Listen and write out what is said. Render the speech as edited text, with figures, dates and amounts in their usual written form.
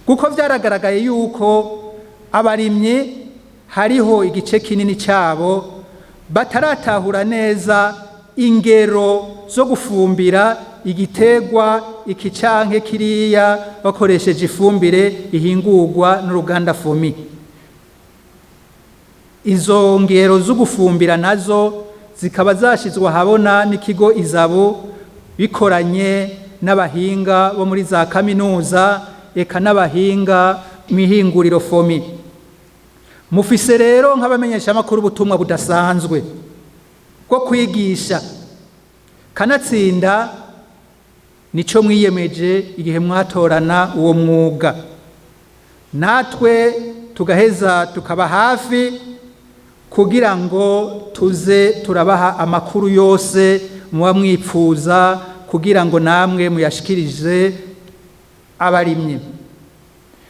Kuko vyaragaragaye yuko abarimyi hariho igice kinini cyabo bataratahura neza ingero zo gufumbira igiterwa iki canke kiriya bakoresheje ifumbire ihingurwa n'uruganda FOMI. Izo ngero zo gufumbira nazo zikaba zashizwe ahabona n'ikigo ISABU bikoranye n'abahinga bo muri za kaminuza, eka n'abahinga mw'ihinguriro FOMI. Mufise rero nk'abamenyeshamakuru ubutumwa budasanzwe bwo kwigisha, kanatsinda nico mwiyemeje igihe mwatorana uwo mwuga, natwe tugaheza tukaba hafi kugira ngo tuze turabaha amakuru yose muba mwipfuza, kugira ngo namwe muyashikirize abarimyi.